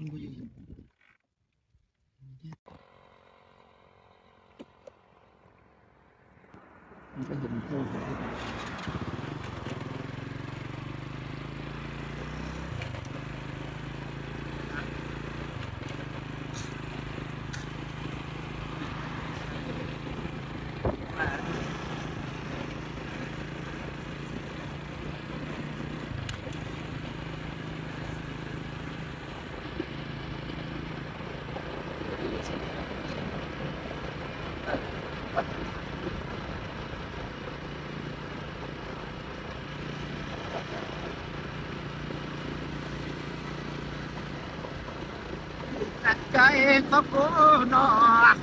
ມັນບໍ່ຢູ່ ມັນກໍເຫັນໂທດ. ໃຈສະໂກນອກ.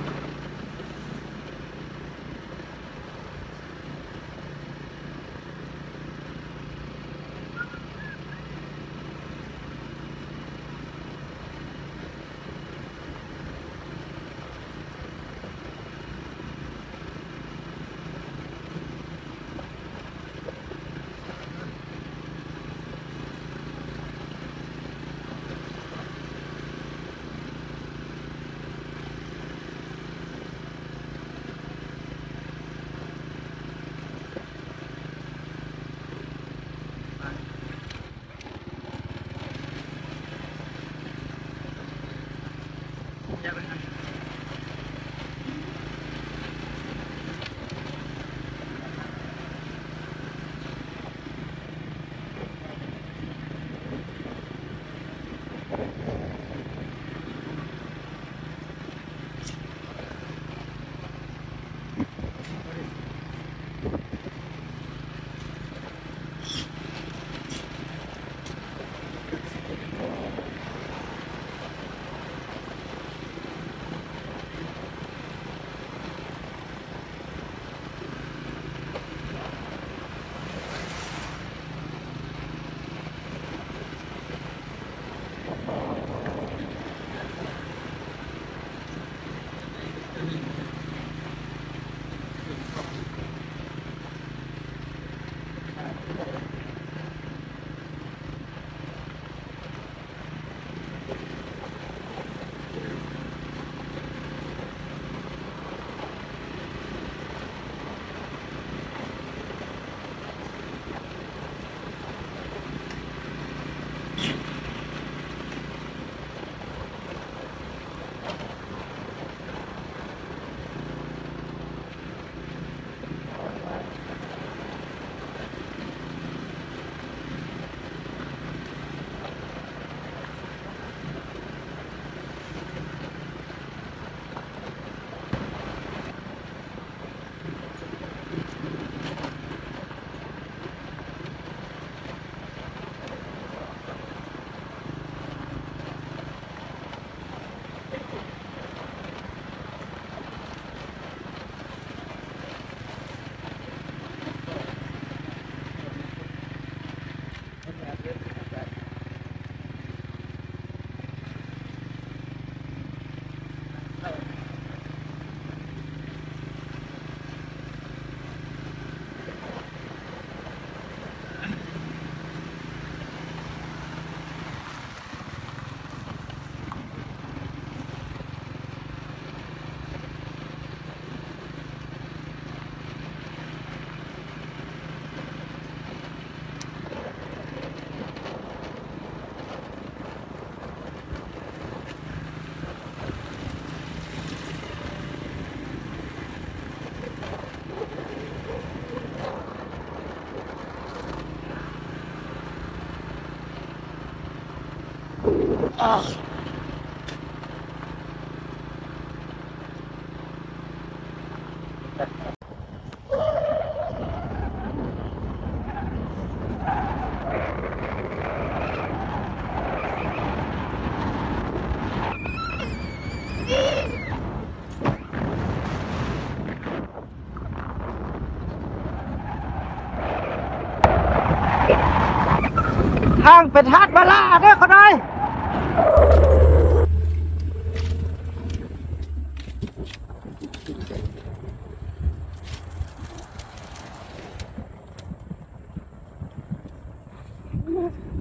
ທາງໄປທາດບາລາເດີ ຂະນ້ອຍ.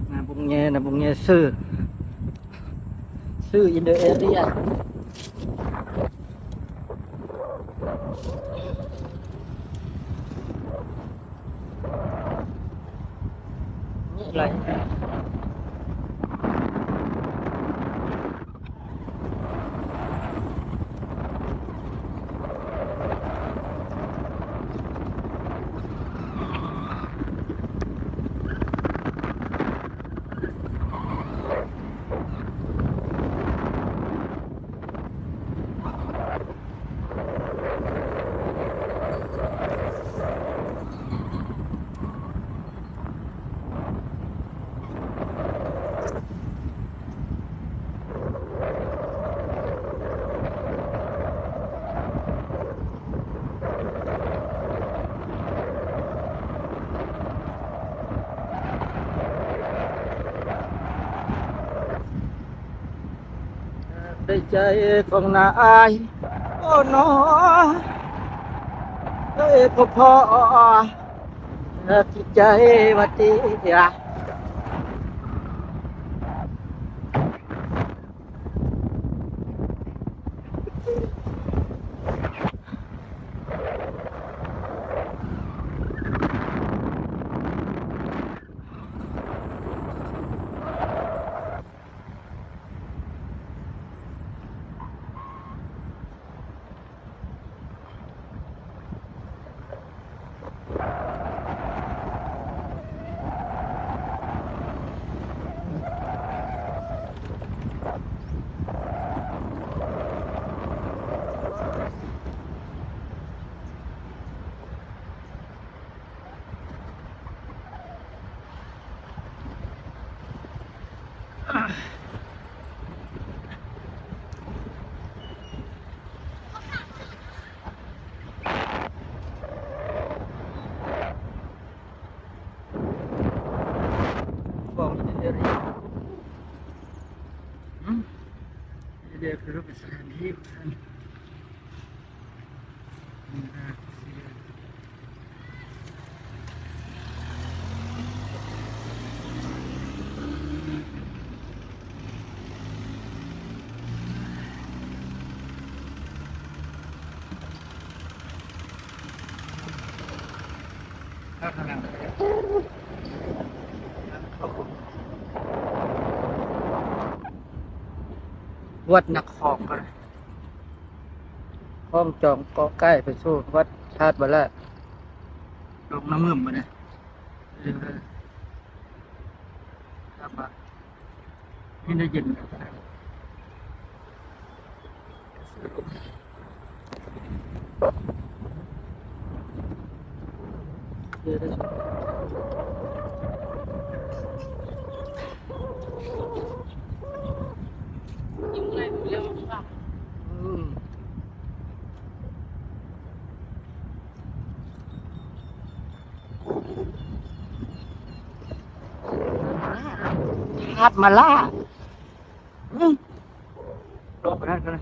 ໜ້າບຸງແຍ ໜ້າບຸງແຍຊື່. ຊື່ອິນເດີເອເຣຍ. ໄດ້ໃຈຂອງນາຍ ໂອ້ນອ ເອີຍ ພໍພໍ ທີ່ໃຈວ່າຕິ ຂອງເອເຣຍ ເອເຣຍຄືເປັນສະຖານທີ່ ວັດນະຄອງ ຄອງຈອມ ກໍໃກ້ໄປສູ່ວັດທາດວາລາ ລົງນ້ຳງື່ມບາດນີ້ ເອີ ທຳມະ ນີ້ໄດ້ເຢັນ ທາດມາລາ ອືມ ລົງໄປນັ້ນກໍໄດ້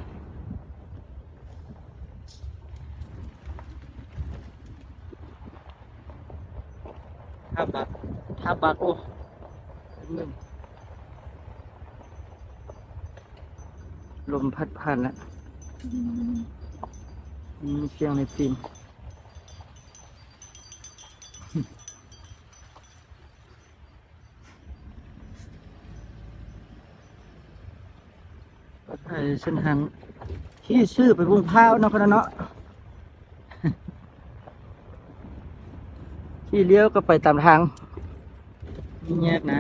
ທາບາກ ທາບາກ ໂອ້ ລົມພັດຜ່ານລະ ອືມ ມີສຽງໃນຕີນ. ໄປເສັ້ນທາງ ຂີ່ຊື່ໄປບຸງພ້າວເນາະ ເນາະ ຂີ່ລ້ຽວກໍໄປຕາມທາງ ມີແຍກນະ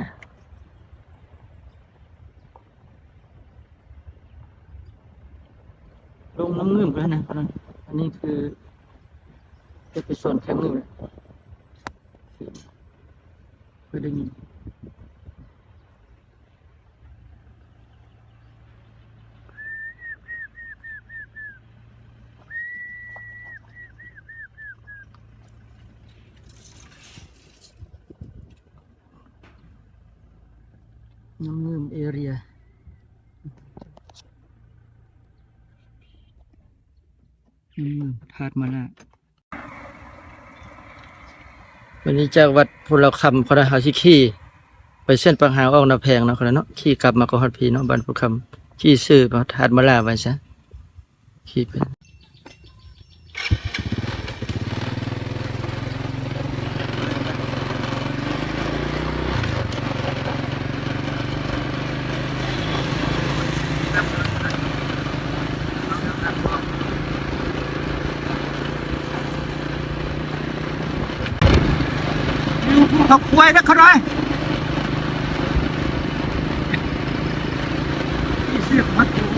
ລົງນ້ຳງື່ມໄປນະ ອັນນີ້ຄືຈະໄປສວນແຄມນີ້ແຫຼະ ເຄີຍໄດ້ຍິນ. ນ້ຳງື່ມເອເຣຍ ນ້ຳງື່ມທາດມາລາ. ວັນນີ້ຈາກວັດພູລະຄຳ ເຮົາຊິຂີ່ໄປເສັ້ນປາກຫາງ ອອກນາແພງເນາະ ເນາະ ຂີ່ກັບມາກໍຮອດພີ້ເນາະ ບ້ານພູຄຳ. ຂີ່ຊື່ບໍ່ ທາດມະລາວ່າຊັ້ນ ຂີ່ໄປ. ຢູ່ພູເຂົາຄວາຍເດີເຂົານ້ອຍ ມີສຽງມັນຢູ່.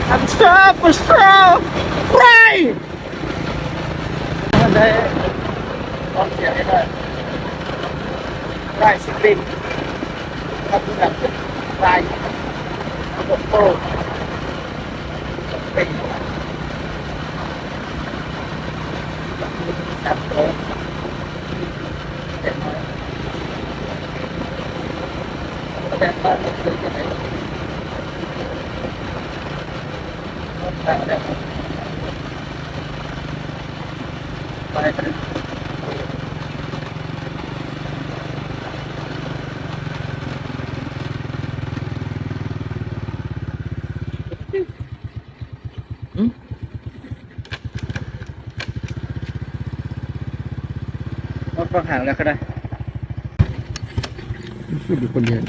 I'm stop, stop, fry! ໄດ້ຄວາມເສຍຫາຍໄດ້ ໄດ້ສິບລິນ ຄັບ ໄດ້ ໄດ້ຫົກໂຕ ເປັນ ສາມໂຕ ແຕ່ວ່າ ແຕ່ວ່າ ເອົາເຂົ້າຫາງແລ້ວກໍໄດ້. ພູດຢູ່ຄົນດຽວ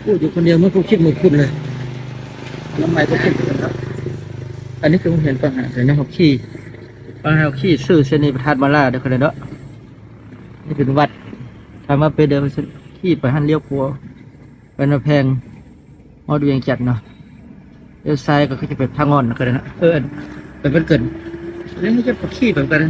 ພູດຢູ່ຄົນດຽວ ເໝືອນພູດຄິດເໝືອນຄຸນເລີຍ. ລຳໃໝ່ບໍ່ຄິດເໝືອນກັນເນາະ. ອັນນີ້ຄືໂຮງຮຽນປາຫາງ ແຕ່ເຮົາຂີ່ ປາຫາງ ເຮົາຂີ່ຊື່ເສັ້ນນີ້ໄປທາດມາລາເດີ ເດີເນາະ. ນີ້ເປັນວັດ ຖ້າມາເປັນເດີ ຂີ່ໄປຫັ້ນ ລ້ຽວຂວາ ໄປນາແພງ ຮອດວຽງຈັນເນາະ. ລ້ຽວຊ້າຍກໍຄືຈະໄປພະງ່ອນກໍໄດ້ເນາະ. ເອີ ໄປເພິ່ນເກີນ ນີ້ຈະຂີ່ໄປກັນ.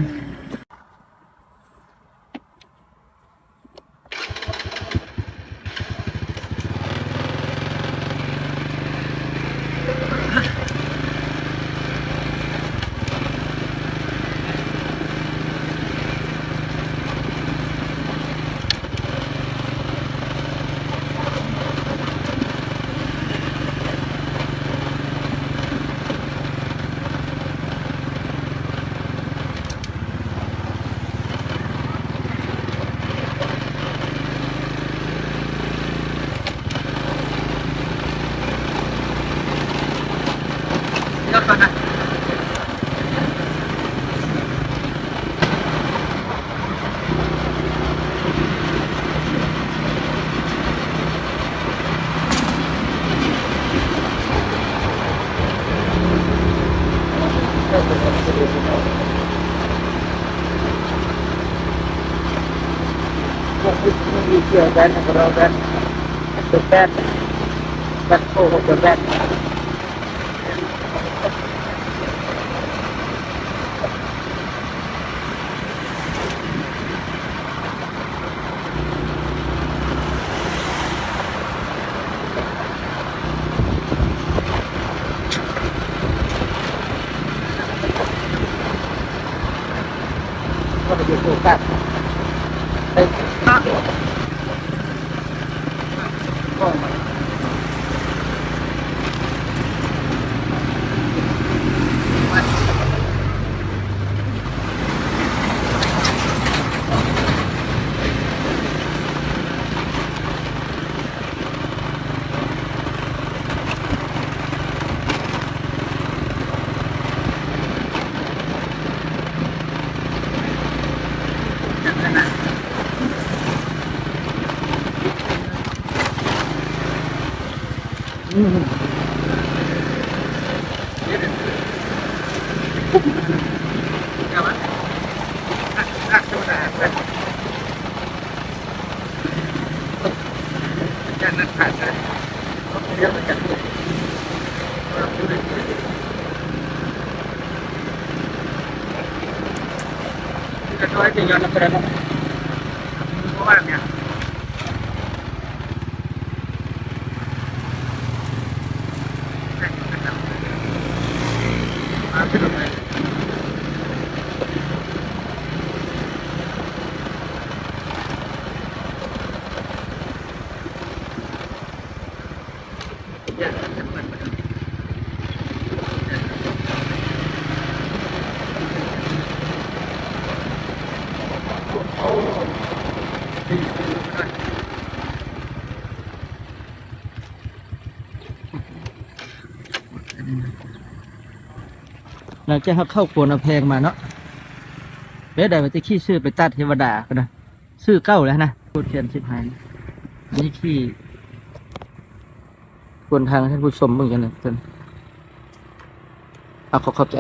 ຫຼັງຈາກເຮົາເຂົ້າໂກນເອົາແພງມາເນາະ ເປັນໃດວ່າຈະຂີ່ຊື່ໄປຕັດເທວະດາພຸ້ນນະ ຊື່ເກົ່າແລ້ວນະ ໂຄດແຂນຊິບຫາຍ ອັນນີ້ຂີ່ໂກນທາງໃຫ້ທ່ານຜູ້ຊົມເບິ່ງກັນນະ ເອົາ ຂໍຂອບໃຈ.